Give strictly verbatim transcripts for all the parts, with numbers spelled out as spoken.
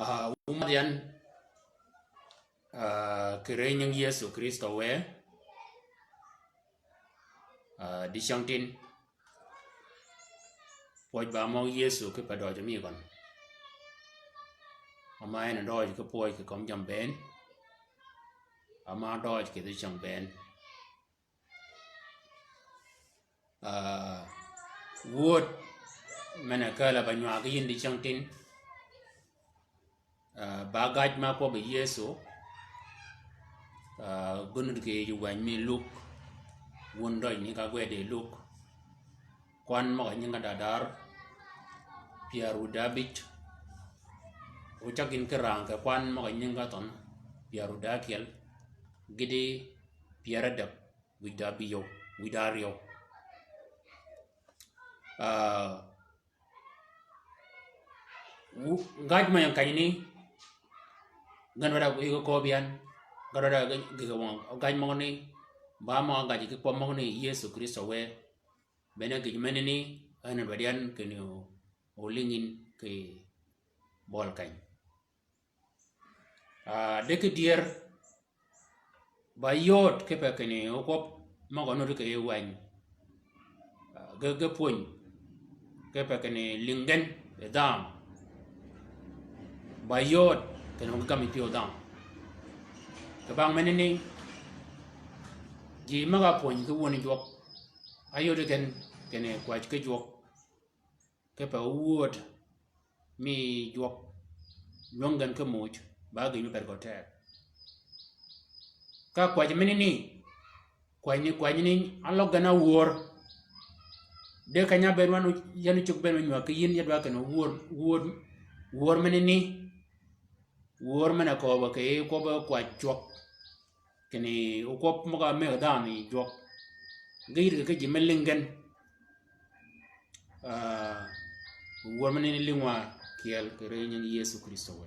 Ah, wu madh yan, ah, kì ri nying Yëso Krïstø wë, ah, dicängtïn. Pwøj ba møg Yëso kipe døjø mi gøn. Ama en døj ki pwøj kì kömi jammì bënn. Ama døj kì dhicäng bënn. Ah, wööd men-a kääl-a ba nywag ki yïn dicängtïn. Ah, ba gaj ma kwøbbi Yëso. Ah, gøn nuti kì yij wäny mi Luk. Wun døjni ka gwed yi Luk. Kwan møg-a nyinge dadar pyär wïdá bïj. Wu cag yïn ki rang kì kwan møg-a nyinge thøn pyär wïdá kyel. Gïti pyär ádäg wïdá bïjø, wïdá áryew. Ah, wu-, gaj mø ying kanyni, gen wada yï köbbi yan, gen wada gï-, gï-, gaj møgani, ba møg-a gaj ki kwøb møgani Yëso Krïstø wë, bene gïj menani, en dwaddi yan kinni o-, olïng yïn kì bøl keny. Ah, de ki dyër, ba yod kipe kinni okwøb møg-a nuti kì yij wäny. Ah, ge, ge pwöny kipe kinni lïngi gen yi dhanhø. Ba yod kinni o ge gam yi pyëw dhanhø. Kì bang menani, ji møg-a pwöny ki wun jwøk, áyodi gen kinni kwäj ki jwøk. Kipe wööd mi jwøk, lwäng gen ki muuj, ba gïn mi per gø teg. Ka kwäj menani, kwäjni, kwäjni, áløg gen a wöör. De keny-a bënn wan, yan cuggi bënn wa nywag ki yïn, ya dwaddi kinni wöör, wöör, wöör menani, wöör men-a kööbø kì kwøbbi kwäj jwøk. Kinni okwøb møg-a mëggi dhanhø yi jwøk. Ge yïddi kì ji me lïngi gen. Ah, wøn men ni lïngwa kyel kì ri nying Yëso Krïstø wë.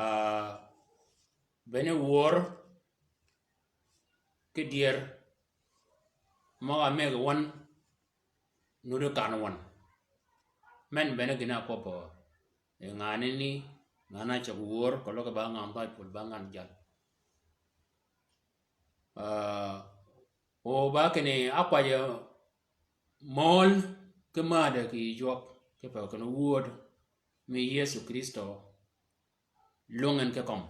Ah, bene wör ki dyër møg-a mëggi wøn nuti kan wøn. Men bene gïn-a ákwøbbø yi nganani, ngan-a ceg wör, keløg ba ngan dhaj pwöl ba ngan jal. Ah, o ba kinni ákwajjø møøl ki määdø kì yij jwøk, kipe kinni wööd mi Yëso Krïstø lwøng en ki kømmi.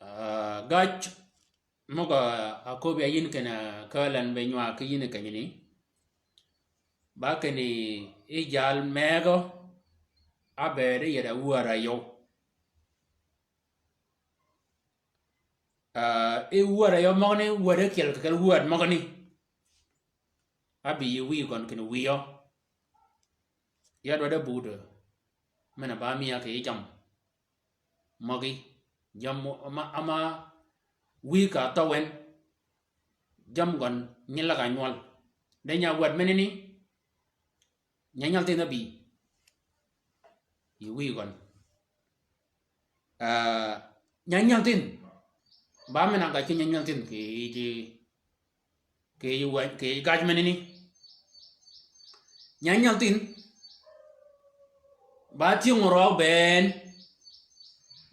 Ah, gaj møg-a áköbbi ya yïn kinni kääl-a be nywag ki yïn kenyani. Ba kinni yi jal mëgø ábëëd yi yaddi awär áyøw. Ah, e wäd-a yø møgani, wäd-a kyel kì kel wäd møgani. Ábï yi wïy gøn kinni wïyø. Ya dwaddi budø. Men-a ba miya kì yij jammì møgí. Jammì ama, ama wïy ka thøw en. Jammì gøn nyillag-a nywøl. De nya wäd menani. Nya nyal thin ábï yi wïy gøn. Ah, nya nyal thin. Ba men-a gaj ki nya nyal thin kì yij, kì yij wëny, kì yij gaj menani. Nya nyal thin. Ba tyëng-a røøw bënn.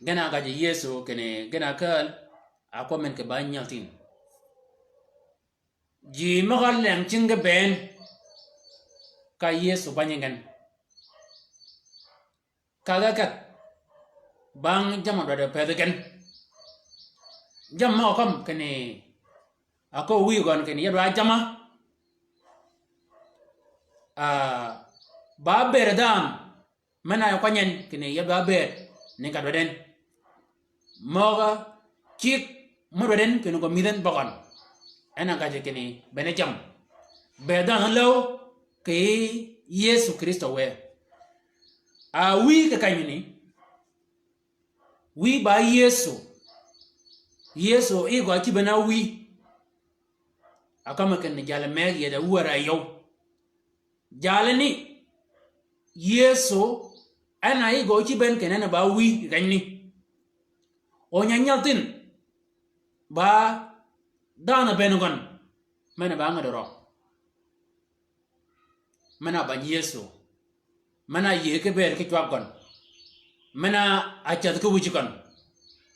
Gen-a gaj Yëso kinni gen-a kääl. A kwøb men kì ba nyal thin. Ji møg-a leng cingi bënn. Ka Yëso bänyi gen. Ka ge kedh. Bang jamm-a dwaddi pëthi gen. Jamm-a kømmi kinni. A kööb wïy gøn kinni ya dwaddi jamm-a. Ah, ba bëëd dhanhø. Men-a kwany en kinni ya dwaddi bëëd ni ka dwaddi en. Møg-a cigg mø dwaddi en kinni gø mïdhi en bøgøn. En a gajji kinni bene jammì. Bëëd dhanhø läw kì Yëso Krïstø wë. A wïy kì kenyani. Wïy ba Yëso. Yëso yi gø cïb en a wïy. A kømmi kinni jalli mëgg yij-a wäd-a yøw. Jalani Yëso en a yi gø cïb en kinni en a ba wïy kì kenyani. O nya nyal thin ba dhanhø bënn gøn. Men-a ba ngäddi rø. Men-a bäny Yëso. Men-a yïëy ki bëëd ki cwag gøn. Men-a cädh ki wïj gøn.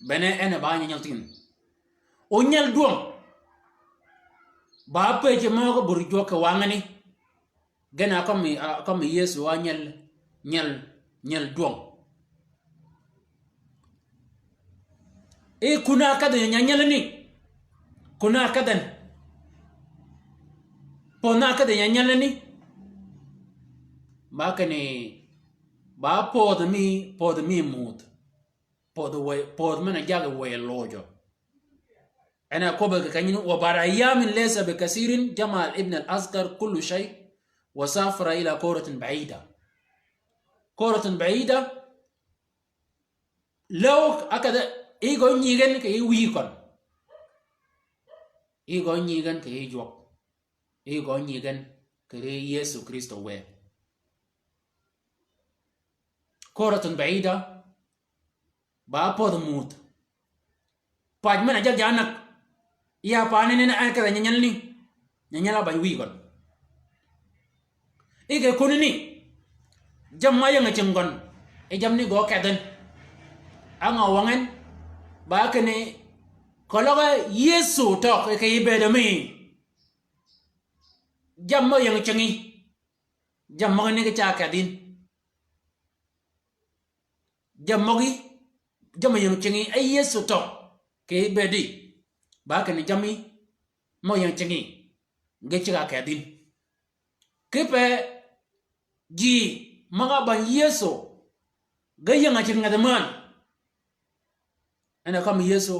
Bene en a ba nya nyal thin. O nyal dwøng. Ba pëjji møg-a bur jwøk kì wangani. Gen a kømmi, a kømmi Yëso a nyal, nyal, nyal dwøng. E kun-a kedhi nya nyalani. Kun-a kedhi en. Pödh-a kedhi nya nyalani. Ba kinni, ba pödh mi, pödh mi muudh. Pödh wë, pödh men-a jaggi wëy lojø. En a köbbe kì kenyani, wa ba'da ayyamin laysa bi kathirin, jama'a al-ibn al-asghar kullu shay, wa safara ila kuratin ba'ida. Kuratin ba'ida, läw ákedhe, yi gø nyïg en kì yij wïy køn. Yi gø nyïg en kì yij jwøk. Yi gø nyïg en kì ri Yëso Krïstø wë. Kuratin ba'ida, ba pödh muudh. Pac men-a jal ja näg. Ya paani ni en kedh-a nya nyalani. Nya nyal-a bäny wïy gøn. Yi kì kunani. Jamm-a ying-a cing gøn. Yi jammì ni gø kedh en. Á ngø wøng en. Ba kinni. Keløg Yëso tøg kì bëëd mi. Jamm-a ying-a cingi. Jamm-a møgani ge ca kedh yïn. Jamm-a møgi, jamm-a ying-a cingi, e Yëso tøg kì bëëdi. Ba kinni jammì møg ying-a cingi. Ge cigg-a kedh yïn. Kipe ji møg-a bäny Yëso. Ge ying-a cing ngeth männ. En a kømmi Yëso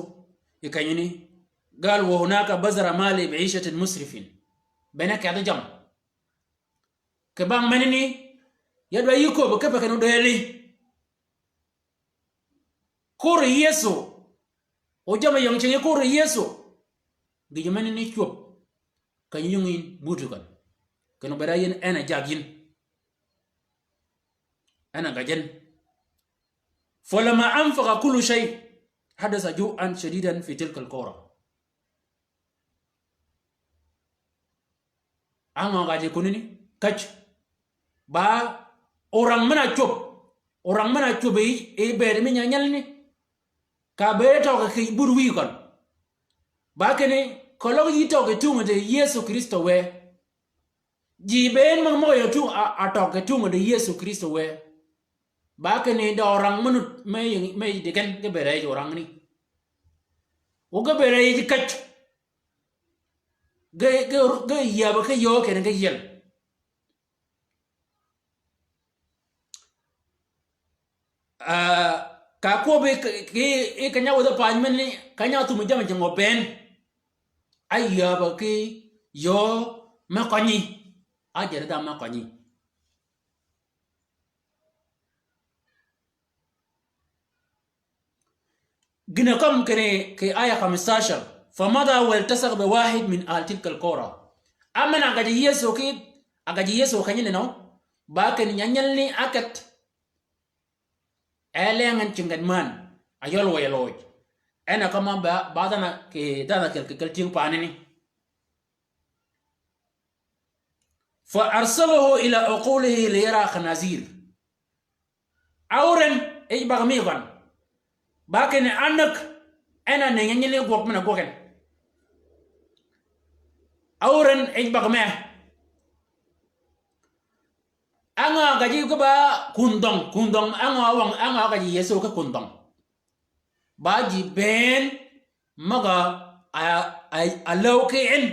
yi kenyani. Gal wa hunaka bazara mali bi ishatin musrifin. Bene kedhi jammì. Kì bang menani, ya dwaddi yï köbbi kipe kinni odëli. Kur Yëso. O jamm-a ying-a cingi kur Yëso. Gïjø menani cwöb. Keny yïng yïn muddi gøn. Kinni obed a yïn en a jag yïn. En a gäj en. Falamma anfaqa kullu shay, hadatha ju'an shadidan fi tilka al-qura. Á ngø gaj yi kunani, käj. Ba orang men-a cwöb. Orang men-a cwöb yi, yi bëëd mi nya nyalani. Ka bëëd tøg kì bur wïy køn. Ba kinni, keløg yï tøg kì tungø di Yëso Krïstø wë. Ji bënn møg-a møg-a ying-a tung a, a tøg kì tungø di Yëso Krïstø wë. Ba kinni da orang men-a, me ying, me ying di gen ge bëëd a yij orang ni. O ge bëëd a yij käj. Ge, ge, ge yäbø ki yöö kinni ge yiel. Ah, Ka kwøbbi ki, ki, ki keny-a wädhi paany menni, keny-a áthum jammì ji ngø bënn. Áyäbø ki yöö me kønyi. Ájäddi dhanhø me kønyi. Gïn-a kømmi kinni kì áya khamsashar, famadha waltasaq bi wahid min ahli tilkal qura. Ámen-a gajji Yëso ki, a gajji Yëso kenyi ni nø, ba kinni nyanyelni áket, e leng en cingi nget män, a yøl wëy loj. En a kømmi ba, ba dhanhø kì, dhanhø kel kì kel tyëng paani ni. Fa arsalahu ila uqulihi li yara khanazir. Áwur en yij bag mi gøn. Ba kinni ánäg, en a nëngi nyanyelni gwøg men-a gwøg en. Áwur en yij bag me. Á ngø gajji ge ba kundhøng, kundhøng, á ngø wang, á ngø gajji Yëso ki kundhøng. Ba ji bënn møg-a, a, a, a läw ki en.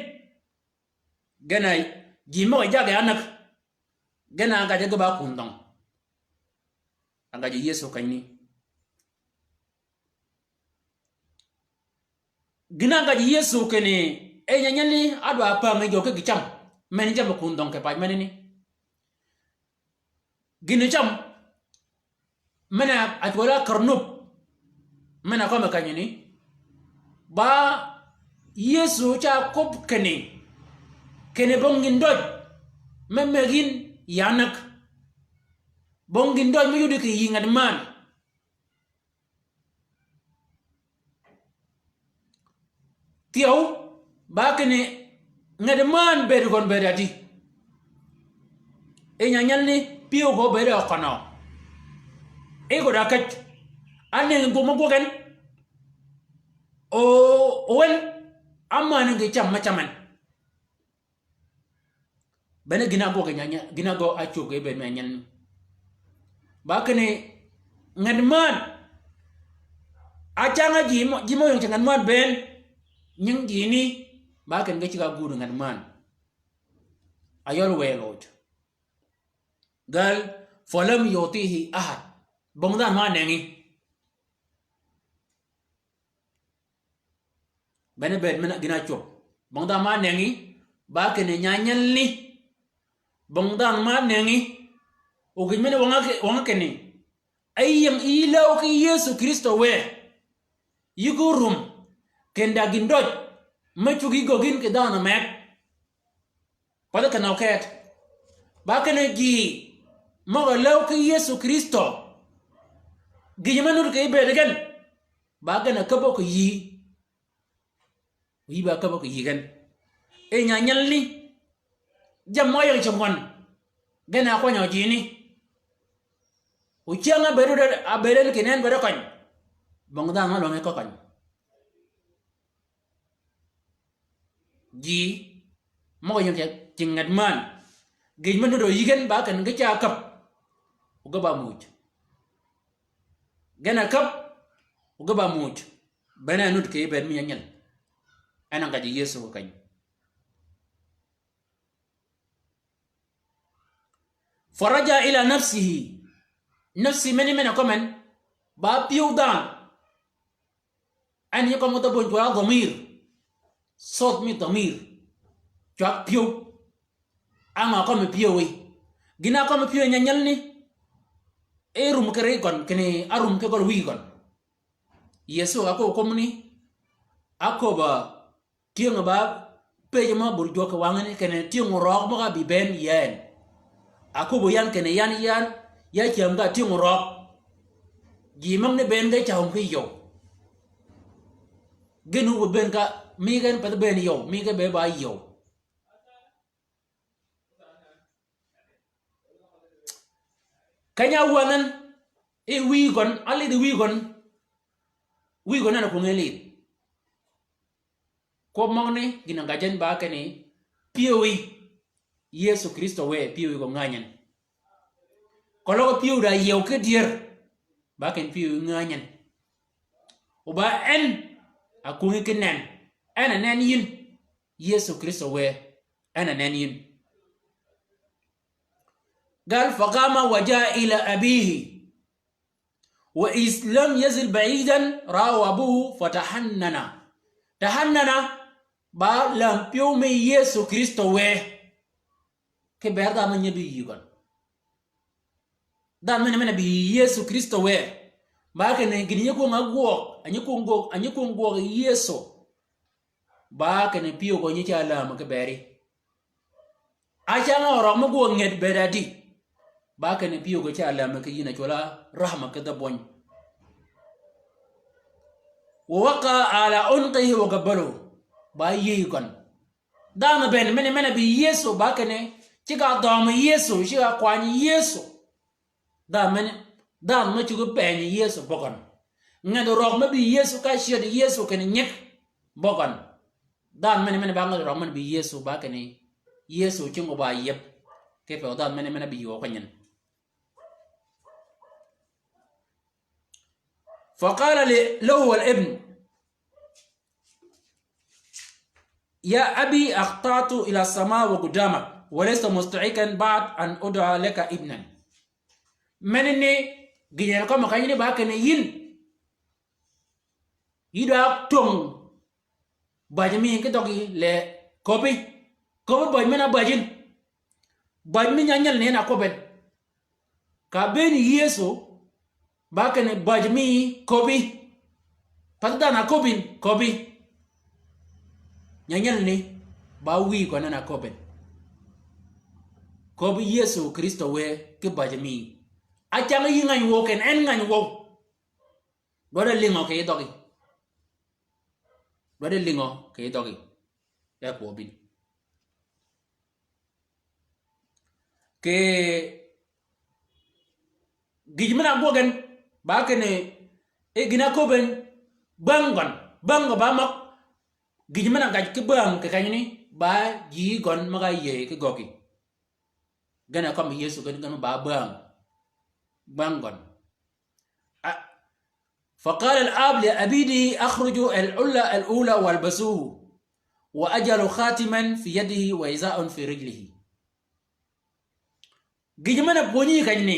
Gen a ji møg-a jaggi ánäg. Gen a gajji ge ba kundhøng. A gajji Yëso kenyni. Gïn-a gajji Yëso kinni, e nyanyelni ádwa päng yi jø ki gï cam. Men jammì kundhøng kì pac menani. Gïn cam, men-a ácwøl a kär nub, men-a kømmi kenyani. Ba Yëso ca köbbi kinni, kinni bong gïn døj, me mëggi yïn ya näg. Bong gïn døj me yuddi kì yï nget män. Thyew, ba kinni nget män bëëd gøn bëëd adi. E nyanyelni pyëw gø bëëd a køn-a. E gø da käj. Ánëngi gwøg me gwøg en. O, o en, ámänni gï cam me cam en. Bene gïn-a ágwøg nyanyel, gïn-a ágwøg ácwög ge bëëd me nyanyelni. Ba kinni nget män. Ácang-a ji mø, ji mø yøng ce nget män bënn. Nying ji ni, ba kinni ge ceg-a gud nget män. A yøl wëy loj. Gal, falam yutihi ahad. Bong dhanhø ma ánëngi. Bene bëëd men-a gïn-a ácwöb. Bong dhanhø ma ánëngi, ba kinni nyanyelni. Bong dhanhø ma ánëngi. O gïn men-a wang-a ki, wang-a kinni. Áyïëng yï läw ki Yëso Krïstø wë. Yï ko rum. Kenda gïn døj. Me cuggi gøggi yïn kì dhanhø meg. Path kinø ket. Ba kinni ji møg-a läw ki Yëso Krïstø. Gïjø me nud kì bëëd gen. Ba gen a käbbø kì yï. Yï ba käbbø kì yï gen. E nyanyelni. Jammì møg-a ying cingøn. Gen a kwanyø ji ni. O cyäng-a bëëd, a bëëd en kinni en bëëd køny. Bong dhanhø ma lwønge kø køny. Ji møg-a ying ce, cingi nget män. Gïj me nuddø yï gen ba kinni ge ca käb. O ge ba muuj. Gen a käb. O ge ba muuj. Bene nud kì bëëd mi nyanyel. En a gajji Yëso keny. Faraja ila nafsihi. Nafsi meni men-a kømmi en. Ba pyëw dhanhø. En nyi kømmi dhø bony cwøl a dhamir. Sot mi dhamir. Cwag pyëw. Á ngø kømmi pyëwí. Gïn-a kømmi pyëw nyanyelni. E rum kì ri gøn, kinni árum kì gøl wïy gøn. Yëso a köbbi kömmi ni. Á köbbi-a Tyëng-a ba pëjø ma bur jwøk kì wangani kinni tyëng orøøg møg-a bï bënn yi en. A köbbi yan kinni yan yan, ya cyäm ka tyëng orøøg. Ji møgani bënn ge cam ki yöw. Gïn wu bënn ka, mi gen path bënn yöw, mi gen be ba yöw. Keny-a wänhøn, e wïy gøn, álidh wïy gøn, wïy gøn en a kwöngi lidh. Kwøb møgani, gïn-a gajji en ba kinni, pyëwí, Yëso Krïstø wë, pyëwí gø ngänyi en. Keløg pyëw da yiew ki dyër, ba kinni pyëwí ngänyi en. O ba en, a kwöngi ki nen, en a nen yïn, Yëso Krïstø wë, en a nen yïn. Gal fagama wa ja ila abihi. وإذ لم يزل بعيدا رآه أبوه فتحنن. Tahannana, ba läm pyëw mi Yëso Krïstø wë. Ki bëëd dhanhø nyi du yï gøn. Dhanhø men-a, men-a bï Yëso Krïstø wë. Ba kinni gïn nyi kwøng-a gwøg, a nyi kwøng gwøg, a nyi kwøng gwøg Yëso. Ba kinni pyëw gø nyi ca lämø ki bëëdi. Acang-a ørøg mø gwøg nged bëëd adi. Ba kinni pyëw gø ca lämø ki yïn a cwøl-a rahma ki dhø bwøny. ووقع على عنقه وقبله. Ba yïëy gøn. Dhanhø bënn men-a, men-a bï Yëso ba kinni, ceg-a dhømmi Yëso, ceg-a kwany Yëso. Dhanhø men-a, dhanhø mø cuggi bënyi Yëso bøgøn. Nged røg me bï Yëso ka cyëddi Yëso kinni nyig bøgøn. Dhanhø men-a, men-a ba nged røg men-a bï Yëso ba kinni, Yëso cingi ba yeb. Kipe dhanhø men-a, men-a bï yï gø kanyinni. فقال ل-، له الابن: يا أبي، أخطأت إلى السماء وقدامك، ولست مستحقا بعد أن أدعى لك ابنا. Menani, gïjø en kømmi kenyani ba kinni yïn, yï dwa töng bäjji mi ki dhøggi le köbbi. Köbbi bäjji men-a bäjjin. Bäjji mi nyanyal ni en a köbben. Ka bënn Yëso, ba kinni bäjji mi köbbi. Path dhanhø a köbbin, köbbi. Nyanyal ni, ba wïy gøn en a köbben. Köbbi Yëso Krïstø wë ki bäjji mi. Acang yï ngäny wøw kinni en ngäny wøw. Dwaddi lïngø kì yij dhøggi. Dwaddi lïngø kì yij dhøggi. E kwøbbin. Kì gïj men-a gwøg en, ba kinni, e gïn-a köbben, bäng gøn, bäng gø ba møg, gïj men-a gaj ki bäng kì kenyani, ba ji gøn møg-a yïëy ki gøggi. Gen a kømmi Yëso gen, gen ba bäng. Bäng gøn. A-, فقال الآب لعبيده: اخرجوا الحلة الأولى والبسوه، واجعلوا خاتما في يده وحذاء في رجله. Gïj men-a pwönyi kenyani,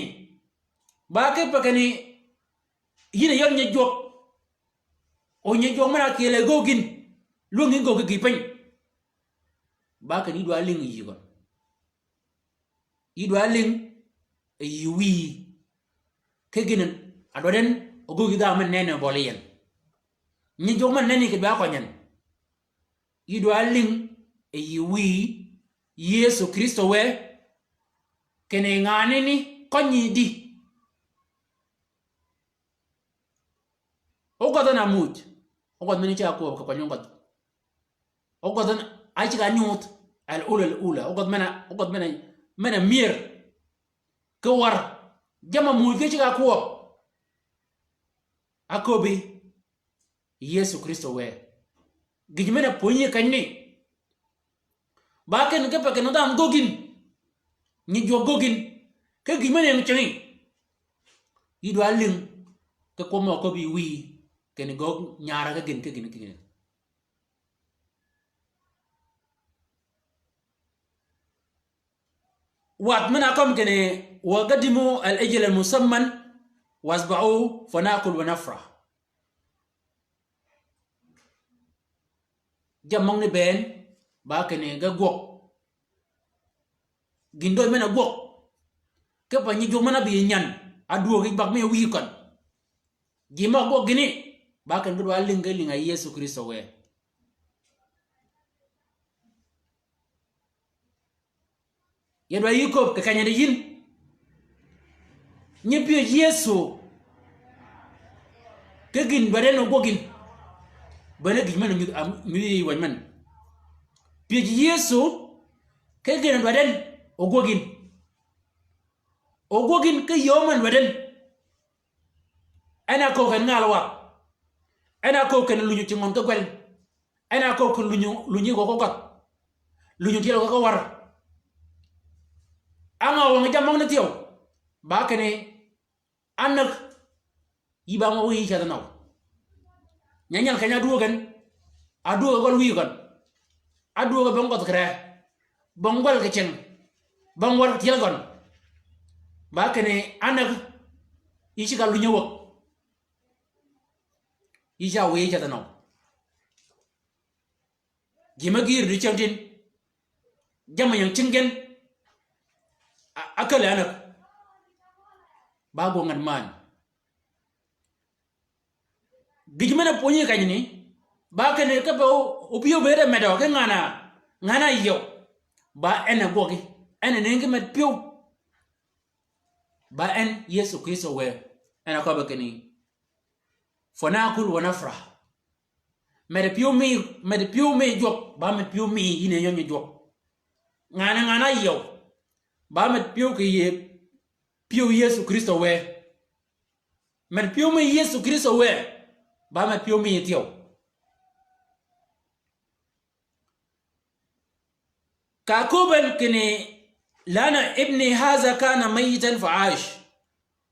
ba kipe kinni, yïn a yøl nyi jwøk. O nyi jwøk men-a kyel e gøggi yïn, lwängi gøggi gïï piny. Ba kinni yï dwa lïng yï gøn. Yï dwa lïng, e yï wïyi. Ki gïn a dwaddi en, ogöggi dhanhø men-a nenni bøli yi en. Nyi jwøk men-a nenni kì dwa køny en. Yï dwa lïng, e yï wïyi, Yëso Krïstø wë, kinni nganani kønyi di. Ógødh en a muuj. Ógødh men-a ca kwøb kì kwany ógødh. Ógødh en a ceg-a nyudh. Al ula, al ula. Ógødh men-a, ógødh men-a, men-a myër. Ki wär. Jamm-a muuj ki ceg-a kwøb. Aköbbi. Yëso Krïstø wë. Gïj men-a pwönyi kenyani. Ba kinni kipe kinni dhanhø göggi yïn. Nyi jwøk göggi yïn. Ki gïj men-a ying cingi. Yï dwa lïng. Ki kwøb mø köbbi wïyi. Kinni göggi nyarø ki gïn, ki gïn, ki gïn. Wath men-a kømmi kinni, وقدموا العجل المسمن واذبحوه فنأكل ونفرح. Jammì møgani bënn, ba kinni ge gwøg. Gïn döj men-a gwøg. Kipe nyi jwøk men-a bï nyan, a dwöög yi bag mi wïyi køn. Ji møg gwøg gïni, ba kinni ge dwa lïng ge lïng a Yëso Krïstø wë. Ya dwa yï köbbi kì kenyani yïn. Nyi pyëj Yëso. Ki gïn dwaddi en ogwøg yïn. Bene gïj men-a nyudh, a, nyudh yi wäny men. Pyëj Yëso. Ki gïn dwaddi en ogwøg yïn. Ogwøg yïn ki yöö men dwaddi en. En a köög ken ngal wath. En a köög ken lunyi cingi gøn ki gwel. En a köög ken lunyi, lunyi gø ki gøth. Lunyi tyel gø ki wär. Á ngø wøngi jammì møgani thyew. Ba kinni, ánäg. Yï ba møg wïyi ceth nøw. Nyanyal keny-a ádwöög gen. Ádwöög gøl wïyi gøn. Ádwöög bong gøth kì ree. Bong gwel kì cing. Bong wär kì tyel gøn. Ba kinni ánäg. Yï ceg-a lunyi wäg. Yï ca wïy yi cath nø. Ji me gïr di cäng tin. Jammì ying cing gen. A, a käl-a ánäg. Ba gwøg ngan mänyi. Gïj men-a pwönyi keny ni, ba kinni kipe o, opyëw bëëd a medø ki ngan-a, ngan-a yiew. Ba en a gwøggi, en a nëngi ki med pyëw. Ba en Yëso Krïstø wë, en a købbi kinni, فنأكل ونفرح. Med pyëw mi, med pyëw mi jwøk, ba med pyëw mi yïn a yønyi jwøk. Ngan-a, ngan-a yiew. Ba med pyëw kì yïëy, pyëw Yëso Krïstø wë. Med pyëw mi Yëso Krïstø wë, ba med pyëw mi thyew. Ka köbben kinni, لأن ابني هذا كان ميتا فعاش،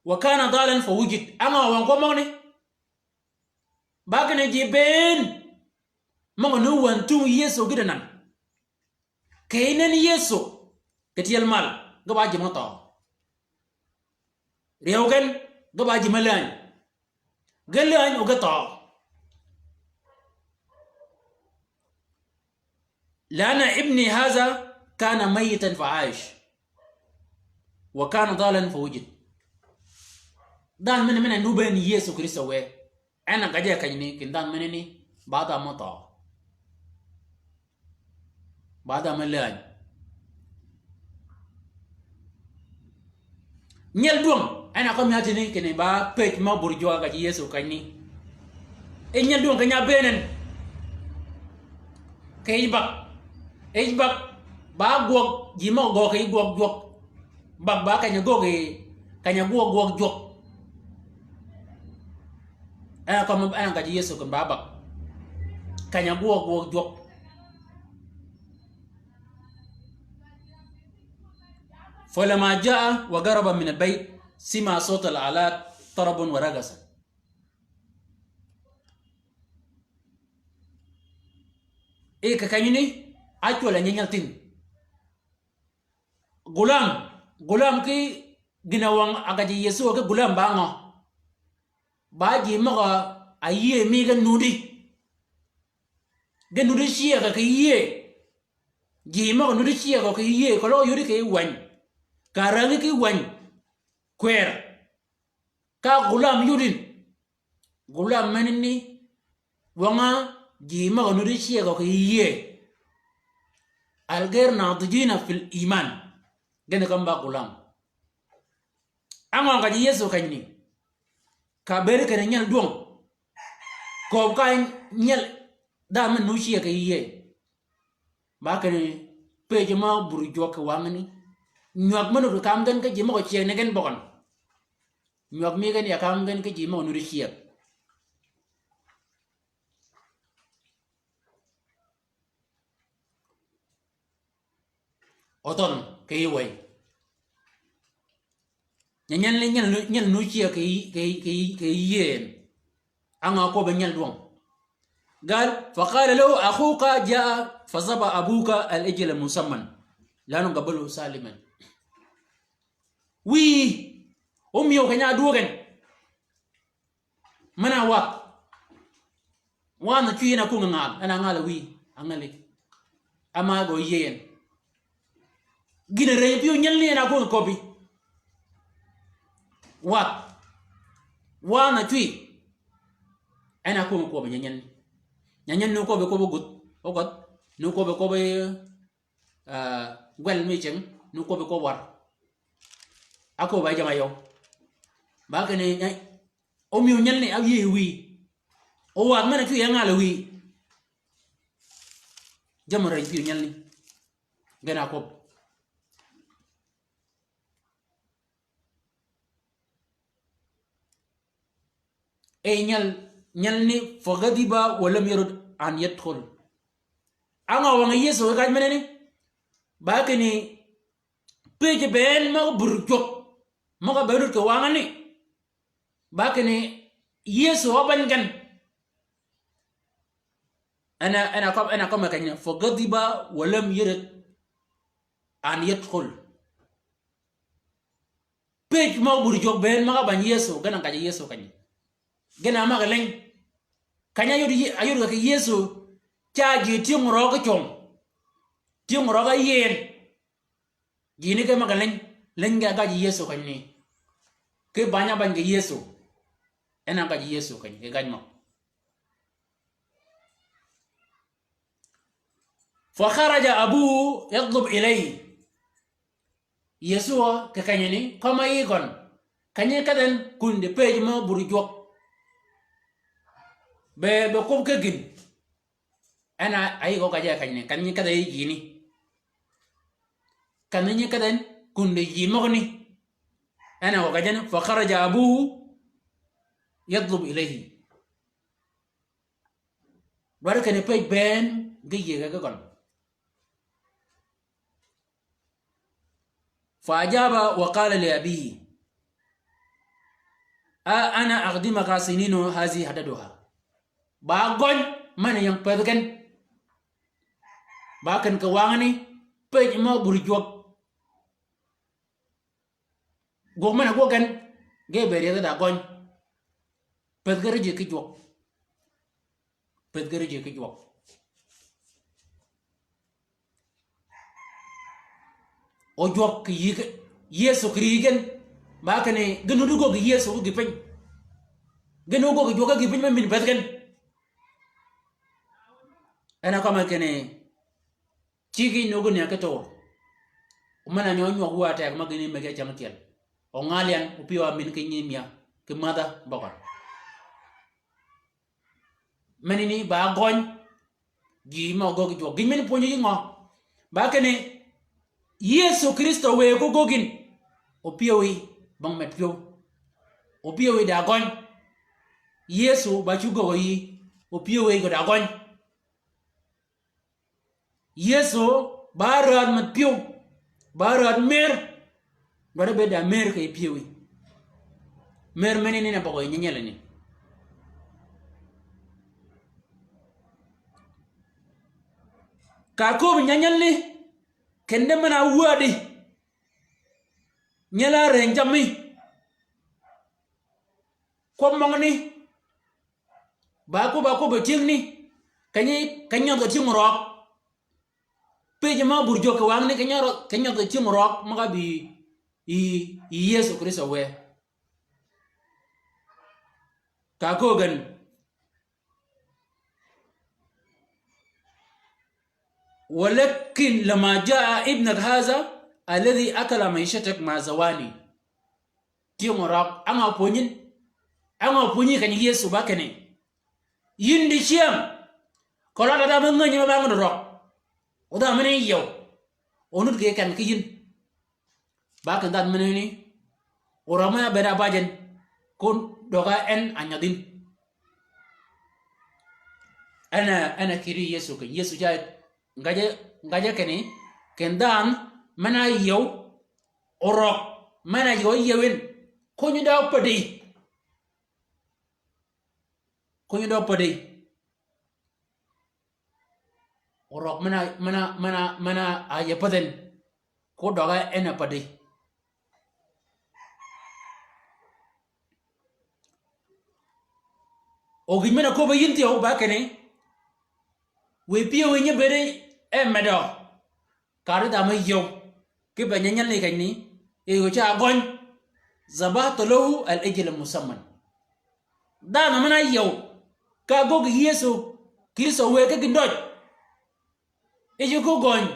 وكان ضالا فوجد. Á ngø wøng kwøb møgani? Ba kinni ji bënn møg-a nu wäntung Yëso gïti anan. Kì yij nënn Yëso kì tyel mal, ge ba ji mø thøø. Ryeew gen, ge ba ji me lääny. Ge lääny o ge thøø. لأن ابني هذا كان ميتا فعاش، وكان ضالا فوجد. Dhanhø men-a, men-a nu bënn Yëso Krïstø wë. En a gaje kenyni, kinni dhanhø menani, ba dhanhø mø thøø. Ba dhanhø mø lääny. Nyel dwøng, en a kømmi a tïni kinni ba pëj mø bur jwøk a gaji Yëso kenyni. E nyel dwøng keny-a bëën en. Kì yij bag. Yij bag, ba gwøg, ji mø gø kì yij gwøg jwøk. Bag ba keny-a gwøg yi, keny-a gwøg gwøg jwøk. En a kømmi, en a gaji Yëso kinni ba bag. Keny-a gwøg gwøg jwøk. فلما جاء وقرب من البيت سمع صوت الآلات طربا ورقصا. E kì kenyni, ácwøl a nyel nyel thïn. Gulam, gulam ki gïn-a wøng a gaji Yëso ki gulam ba ngø? Ba ji møg-a yïëy mi ge nudi. Ge nudi cyëgø kì yïëy. Ji møg-a nudi cyëgø kì yïëy, keløg yodi kì wäny. Ka rängi ki wäny. Kwër. Ka gulam yodin. Gulam menani, wøng-a ji møg-a nudi cyëgø kì yïëy. الغير ناضجين في الإيمان. Gen a kømmi ba gulam. Á ngø gaji Yëso kenyni? Ka bëëd kinni nyel dwøng. Köbbi ka nyel dhanhø men-a nu cyëgø kì yïëy. Ba kinni pëj mø bur jwøk kì wangani. Nywäg men-a nud kam gen ki ji møg-a cyëgni gen bøgøn. Nywäg mi gen ya kam gen ki ji mø nudi cyëg. Othøn kì yij wëy. Nyanyel ni nyel, nyel nu cyëg kì, kì, kì, kì yïëy en. Á ngø köbbi nyel dwøng? قال: فقال له: أخوك جاء فذبح أبوك العجل مسمنا لأنه قبضه سالما. Wïyi, ómïö keny-a ádwöög en. Men-a wadh. Wadh na cwi en a kwöngi ngal, en a ngal a wïyi, a ngali. Ama gø yïëy en. Gïn-a rënyi pyëw nyelni en a kwöngi köbbi. Wadh. Wadh na cwi. En a kwöngi köbbi nyanyelni. Nyanyelni nu köbbi köbbi ogudh, ogudh. Nu köbbi köbbi, ah, gwel mi ceng, nu köbbi köbbi war. A köbbi a jamm-a yøw. Ba kinni, eh, ómïö nyelni a yïëy wïyi. O wadh men-a cwi a ngal a wïyi. Jamm-a rënyi pyëw nyelni. Gen a köbbi. E nyel, nyelni فغضب ولم يرد أن يدخل. Á ngø wang Yëso ki kany menani? Ba kinni pëj bënn møg-a bur jwøk, møg-a be nud kì wangani. Ba kinni Yëso ábany gen. En a, en a køb, en a kømmi keny-a, فغضب ولم يرد أن يدخل. Pëj møg-a bur jwøk bënn møg-a bany Yëso, gen a gaji Yëso keny-a. Gen a møg-a leny. Keny-a áyod Ye-, áyod kì Yëso, ca ji tyëng røøg ki cong. Tyëng røøg áyïën. Ji ni ke møg-a leny, leny ge gaji Yëso keny ni. Ki bany-a bany kì Yëso. En a gaji Yëso keny, ki gaj møg. Fa kharaja abuhu yatlub ilayhi. Yëso kì kenyi ni, kømmi yï gøn. Kenyi kedh en kun di pëj mø bur jwøk. Be, be kwøb ki gïn. En a, a yï gø gaje kenyi ni, kenyi kedh en yï ji ni. Kenyi kedh en kun di ji møgani. En a gø gaje ni, fa kharaja abuhu yatlub ilayhi. Dwaddi kinni pëj bënn ge yïëge ge gøn. Fa ajaba wa qala li abihi, a ana akhdimaka sinina hazi hadaduha. Ba gøny men-a ying pädhi gen. Ba ken kì wangani pëj mø bur jwøk. Gwøg men-a gwøg gen, ge be ryedhi da gøny. Pëdhi ge ri ji ki jwøk. Pëdhi ge ri ji ki jwøk. O jwøk kì yï ki, Yëso kì ri gen. Ba kinni, gïn nuti gwøg Yëso ki gï piny. Gïn nuti gwøg jwøk ki gï piny me min pëdhi gen. En a kømmi kinni, cigi nugø ni a ki tur. O men-a nyø nywøg wu a teg møg-a ni megi a cäng tyel. O ngal yan, o pyëw a min ki nyi mia, ki mädha bøgøn. Meni ni ba gøny, ji mø gøggi jwøk. Gïn meni pwönyi yi ngø? Ba kinni, Yëso Krïstø wë ko gøggi yin. O pyëw yi, bong med pyëw. O pyëw yi da gøny. Yëso ba cuggi gø yi, o pyëw yi gø da gøny. Yëso, ba rädh med pyëw, ba rädh mër, dwaddi bëëd da mër kì pyëwi. Mër meni ni na bøgø yi nyanyelani. Ka köbbi nyanyelani, kende men-a wäddi, nyel-a rënj jammì, kwøb møgani, ba kwøb, ba kwøb tyëngni, kenyi, kenyi nyødh tyëng røøg. Pëj mø bur jwøk kì wangni, kenyi nyødh, kenyi nyødh tyëng røøg, møg-a bï yi, yi Yëso Krïstø wë. Ka köög gen. Walakin lama jaa ibnak hadha alladhi akala maishatak ma zawani. Tyëng røøg, á ngø pwönyi yin? Á ngø pwönyi yi kenyi Yëso ba kinni, yïn dicyäng, keløg a dhanhø me ngänyi me ba ngø røøg. O dhanhø men-a yiew. O nut ge kenni ki yïn. Ba kinni dhanhø men-a ni, o røøg men-a bëëd a bajin, ko døg-a en a nyødh yïn. En a, en a kïddi Yëso kì, Yëso ca, ngaje, ngaje kinni, kinni dhanhø men-a yiew, o røøg men-a yiew yiew yin, ko nyi dø päddi. Ko nyi dø päddi. O røøg men-a, men-a, men-a, men-a yiew pädhi en. Ko døg-a en a päddi. O gïn men-a köbbi yïn thyew ba kinni, wiy pyëwi nyi bëëdi e medø. Kari dhanhø me yiew, ki be nyanyelani kenyi, e yø ca gøny, zabahtu lahu al-ijl al-musamman. Dhanhø men-a yiew, ka göggi Yëso Krïstø wë ki gïndøj. E yø ko gøny,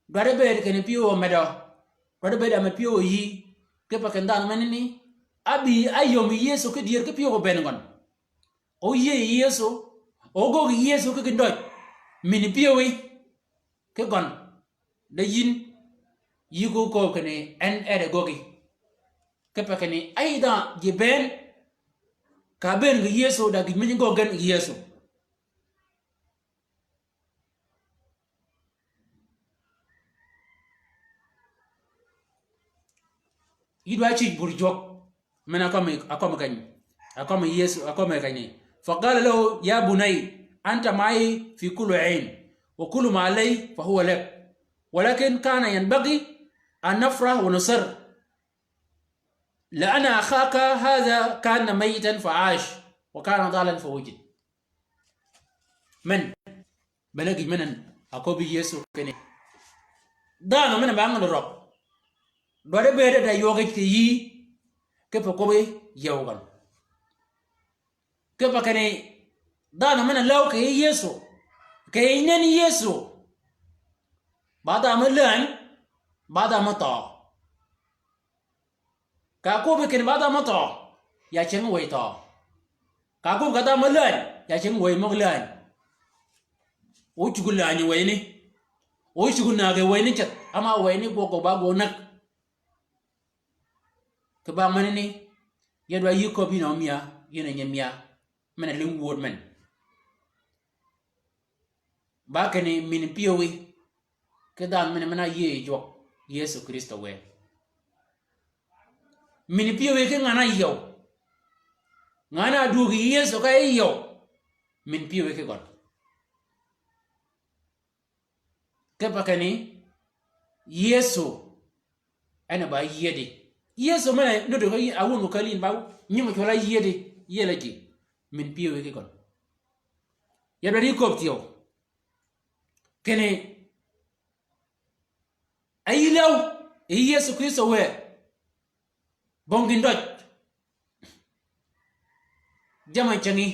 dwaddi bëëd kinni pyëw a medø, dwaddi bëëd a med pyëw a yïí, kipe kinni dhanhø menani, ábï áyömi Yëso kidyër ki pyëw a bënn gøn. O yïëy Yëso, o göggi Yëso ki gïndøj, min pyëwi, ki gøn, da yïn, yï ko kööb kinni, en e de göggi. Kipe kinni, áyïdha ji bënn, ka bënn kì Yëso, da gïj me nyi göggi gen kì Yëso. Yï dwa cïj bur jwøk. Men-a kømmi, a kømmi keny. A kømmi Yëso, a kømmi keny ni. Faqala lahu, ya bunayya, anta ma'i fi kulli hin, wa kullu ma li fahuwa lak. Walakin kana yanbaghi an nafrah wa nusarr. Li'anna akhaka hadha kana mayyitan fa 'ash, wa kana dallan fa wujid. Men, bene gïj men-a köbbi Yëso kinni, dhanhø men-a ba ngäni røg, dwaddi bëëd a da ywøg kì yïí, kipe köbbi yiew gøn. Kipe kinni dhanhø men-a läw kì yï Yëso, kì yij nen Yëso, ba dhanhø me läny, ba dhanhø me thøø. Ka köbbi kinni ba dhanhø me thøø, ya ceng wëy thøø. Ka köbbi ka dhanhø me läny, ya ceng wëy møg läny. O cuggi läny wëyni. O cuggi näg wëyni ceth, ama wëyni gwøg gø ba gwøg näg. Kì bang menani, ya dwaddi yï köbbi yïn a ómïa, yïn a nyi mïa, men-a lïng wööd men. Ba kinni min pyëwí, ki dhanhø men-a, men-a áyïëy yi Jwøk Yëso Krïstø wë. Min pyëwí ki ngan-a áyiew. Ngan-a ádwöög yi Yëso ka áyiew. Min pyëwí ki gøn. Kipe kinni, Yëso, en a ba yiedi. Yëso men-a nuti ka yï-, a wun ko kali yïn ba nying cwøl a yiedi, yiel a ji. Min pyëwí ki gøn. Ya dwaddi köbbi thyew. Kinni, a yï läw, yi Yëso Krïstø wë, bong gïn døj. Jamm-a cengí,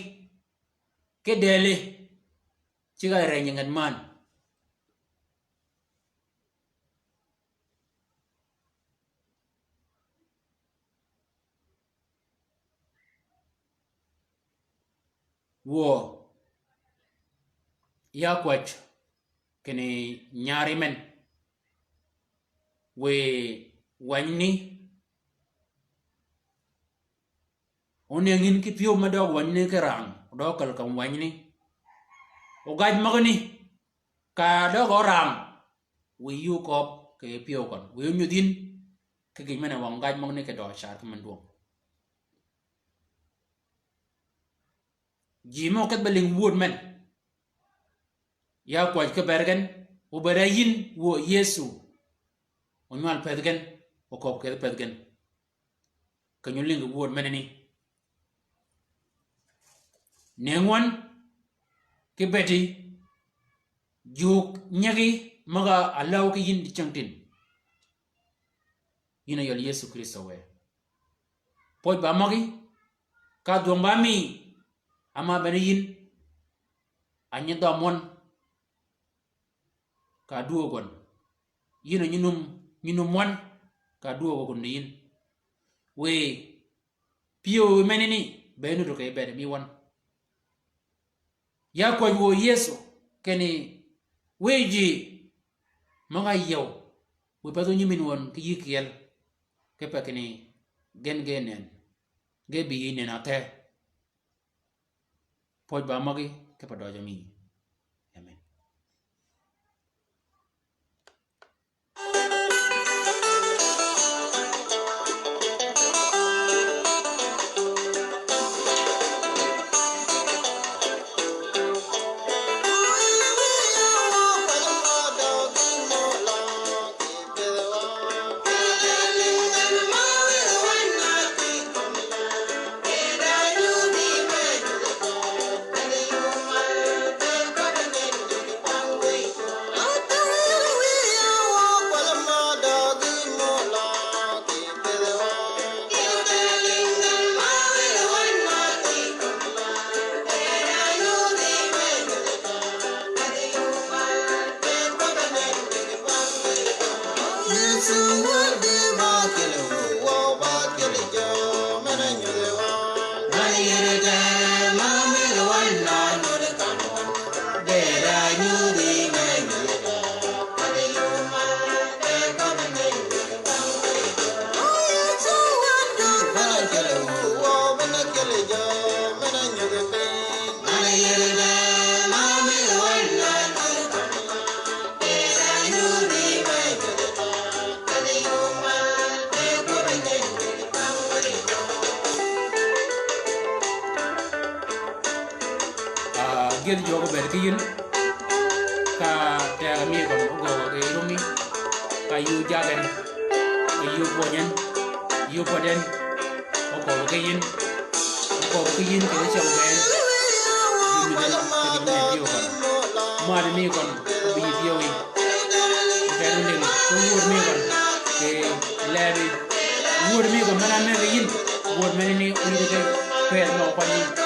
ki dëli, cigg-a reny yi nget männ. Wuö, ya kwäj kinni nyari men, wiy wänyi ni, ónëngi yïn ki pyëw me døøg wänyi ni ki rang, døøg käl kam wänyi ni. O gaj møgani, ka døøg ørang, wiy yï ókööb kì pyëw køn, wiy ónyudh yïn, ki gïj men-a wang gaj møgani kì døøg car ki men dwøng. Ji mø ókedh be lïng wööd men. Ya kwäj ki bër gen, o bër a yïn wuö Yëso. O nywal pëthi gen, o köbbi kedhi pëthi gen. Keny-a ólïngi wööd menani. Nëngi wøn, ki bëëdi, jug nyigi møg-a läw ki yïn dicängtïn. Yïn a ywal Yëso Krïstø wë. Pwøj ba møgí, ka dhwøng ba mi, ama bene yïn, a nyi dhøm wøn, ka dwöög wøn. Yïn a nyi num, nyi num wøn, ka dwöög wøn yïn. Wiy, pyëw menani, be nuti kì bëëd mi wøn. Ya kwäj wuö Yëso, kinni wiy ji, møg-a yiew, wiy pädhi nyimin wøn ki yï kyel, kipe kinni gen ge nënn, ge bï yï nënn athe. Pwøj ba møgí, kipe døøj mi. Amen. Ah, gyëdh jwøk obed ki yïn, ka teg mi gøn ogöög ki rumi, ka yï ojag en, ka yï opwöny en, yï opwöd en, oköbbi ki yïn, oköbbi ki yïn kì cam gen, yï mi gen, kì yïn mi pyëw gøn. Mad mi gøn, bi yï dhyewi. Kì ri ling, kì wur mi gøn, kì lebi. Wur mi gøn, men-a men-a yïn. Wur men-a ni, wur mi gøn, pè nø kwani.